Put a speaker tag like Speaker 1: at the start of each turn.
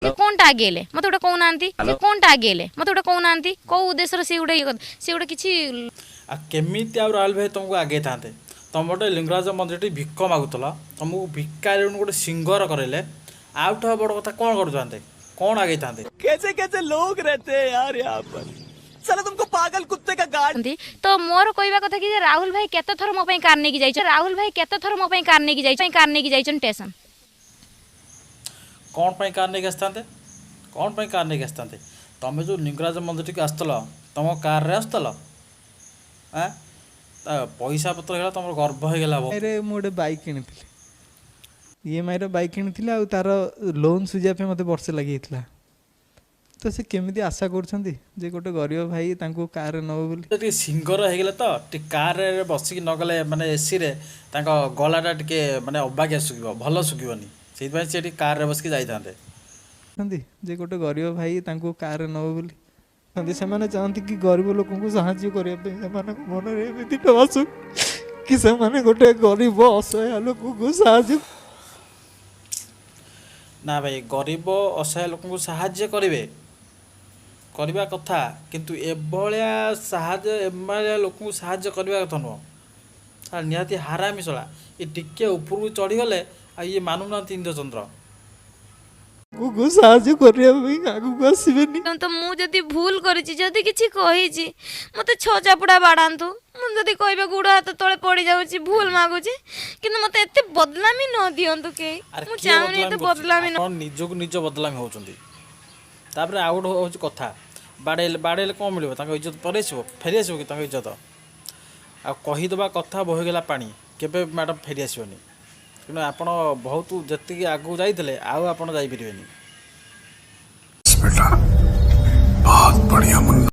Speaker 1: ସେ କଣଟା ଆଗେଇଲେ, ମତେ ଗୋଟେ କହୁନାହାନ୍ତି। ସେ କଣଟା ଆଗେଇଲେ, ମତେ ଗୋଟେ କହୁନାହାନ୍ତି। କୋଉ ଉଦ୍ଦେଶ୍ୟରେ ସେ ଗୋଟେ ଇଏ ସେ ଗୋଟେ କିଛି
Speaker 2: ଆଉ କେମିତି ଆଉ ରାହୁଲ ଭାଇ ତୁମକୁ ଆଗେଇଥାନ୍ତେ? ତମ ଗୋଟେ ଲିଙ୍ଗରାଜ ମନ୍ଦିରଟି ଭିକ ମାଗୁଥିଲ, ତମକୁ ଭିକାରୀରୁ ଗୋଟେ ସିଙ୍ଗର କରେଇଲେ। ଆଉଠୁ ଆଉ ବଡ଼ କଥା କ'ଣ କରୁଥାନ୍ତେ? କ'ଣ ଆଗେଇଥାନ୍ତେ?
Speaker 3: कैसे कैसे लोग रहते हैं यार यहाँ पर। साला तुमको पागल कुत्ते का गार्ड
Speaker 1: ତ ମୋର କହିବା କଥା କି ଯେ ରାହୁଲ ଭାଇ କେତେ ଥର ମୋ ପାଇଁ କାର୍ ନେଇକି ଯାଇଛନ୍ତି? ରାହୁଲ ଭାଇ କେତେ ଥର ମୋ ପାଇଁ କାର୍ ନେଇକି ଯାଇଛନ୍ତି? କାର୍ ନେଇକି ଯାଇଛନ୍ତି ଷ୍ଟେସନ।
Speaker 2: କ'ଣ ପାଇଁ କାର୍ ନେଇକି ଆସିଥାନ୍ତେ? କ'ଣ ପାଇଁ କାର୍ ନେଇକି ଆସିଥାନ୍ତେ? ତମେ ଯେଉଁ ଲିଙ୍ଗରାଜ ମନ୍ଦିରଟିକୁ ଆସୁଥିଲ, ତମ କାର୍ରେ ଆସୁଥିଲ? ଆଁ, ତା ପଇସା ପତ୍ର ହେଇଗଲା, ତମର ଗର୍ବ ହେଇଗଲା ବହୁତ।
Speaker 4: ରେ ମୁଁ ଗୋଟେ ବାଇକ୍ କିଣିଥିଲି, ଇଏମ୍ଆଇର ବାଇକ୍ କିଣିଥିଲି, ଆଉ ତାର ଲୋନ୍ ସୁଝିବା ପାଇଁ ମୋତେ ବର୍ଷେ ଲାଗିଯାଇଥିଲା। ତ ସେ କେମିତି ଆଶା କରୁଛନ୍ତି ଯେ ଗୋଟେ ଗରିବ ଭାଇ ତାଙ୍କୁ କାରରେ ନେବ ବୋଲି?
Speaker 2: ଟିକେ ସିଙ୍ଗର ହେଇଗଲେ ତ ଟିକେ କାରରେ ବସିକି ନଗଲେ, ମାନେ ଏସିରେ, ତାଙ୍କ ଗଳାଟା ଟିକେ ମାନେ ଅବାଗିଆ ଶୁଖିବ, ଭଲ ଶୁଖିବନି। ସେଇଥିପାଇଁ ସେ ଟିକେ କାରରେ ବସିକି ଯାଇଥାନ୍ତେ।
Speaker 4: ଯେ ଗୋଟେ ଗରିବ ଭାଇ ତାଙ୍କୁ କାରରେ ନେବ ବୋଲି। ସେମାନେ ଚାହାନ୍ତି କି ଗରିବ ଲୋକଙ୍କୁ ସାହାଯ୍ୟ କରିବା ପାଇଁ, ସେମାନଙ୍କ ମନରେ ଏମିତି ନ ଆସୁ କି ସେମାନେ ଗୋଟେ ଗରିବ ଅସହାୟ ଲୋକଙ୍କୁ ସାହାଯ୍ୟ
Speaker 2: ନା ଭାଇ, ଗରିବ ଅସହାୟ ଲୋକଙ୍କୁ ସାହାଯ୍ୟ କରିବେ, କରିବା କଥା, କିନ୍ତୁ ଏଭଳିଆ ସାହାଯ୍ୟ, ଏଭଳିଆ ଲୋକଙ୍କୁ ସାହାଯ୍ୟ କରିବା କଥା ନୁହଁ। ଶଳା ନିହାତି ହାରାମି ଶଳା। ଏ ଟିକେ ଉପରକୁ ଚଢ଼ିଗଲେ ଆଉ ଇଏ ମାନୁନାହାନ୍ତି ଇନ୍ଦ୍ରଚନ୍ଦ୍ର।
Speaker 4: କୁ ସାହାଯ୍ୟ କରିବା ପାଇଁ ଆଗକୁ ଆସିବେନି।
Speaker 1: ତ ମୁଁ ଯଦି ଭୁଲ କରିଛି, ଯଦି କିଛି କହିଛି, ମୋତେ ଛଅ ଚାପୁଡ଼ା ବାଡ଼ାନ୍ତୁ। ମୁଁ ଯଦି କହିବେ ଗୋଡ଼ ହାତ ତଳେ ପଡ଼ିଯାଉଛି, ଭୁଲ ମାଗୁଛି, କିନ୍ତୁ ମୋତେ ଏତେ ବଦନାମି ନ ଦିଅନ୍ତୁ କେହି।
Speaker 2: ଆରେ
Speaker 1: ମୁଁ
Speaker 2: କିଏ
Speaker 1: ଚାହୁଁନି ଏତେ
Speaker 2: ବଦନାମି କରୁଛି?
Speaker 1: ବଦନାମି ନ
Speaker 2: ଆପଣ ନିଜକୁ ନିଜ ବଦନାମି ହେଉଛନ୍ତି। ତାପରେ ଆଉ ଗୋଟେ ହେଉଛି କଥା, ବାଡ଼େଇଲେ ବାଡ଼େଇଲେ କ'ଣ ମିଳିବ? ତାଙ୍କ ଇଜ୍ଜତ ପରେଇସିବ, ଫେରି ଆସିବ କି ତାଙ୍କ ଇଜ୍ଜତ? ଆଉ କହିଦେବା କଥା ବହିଗଲା ପାଣି କେବେ ମ୍ୟାଡ଼ାମ୍ ଫେରି ଆସିବନି। ତେଣୁ ଆପଣ ବହୁତ ଯେତିକି ଆଗକୁ ଯାଇଥିଲେ, ଆଉ ଆପଣ ଯାଇପାରିବେନି।
Speaker 5: बेटा।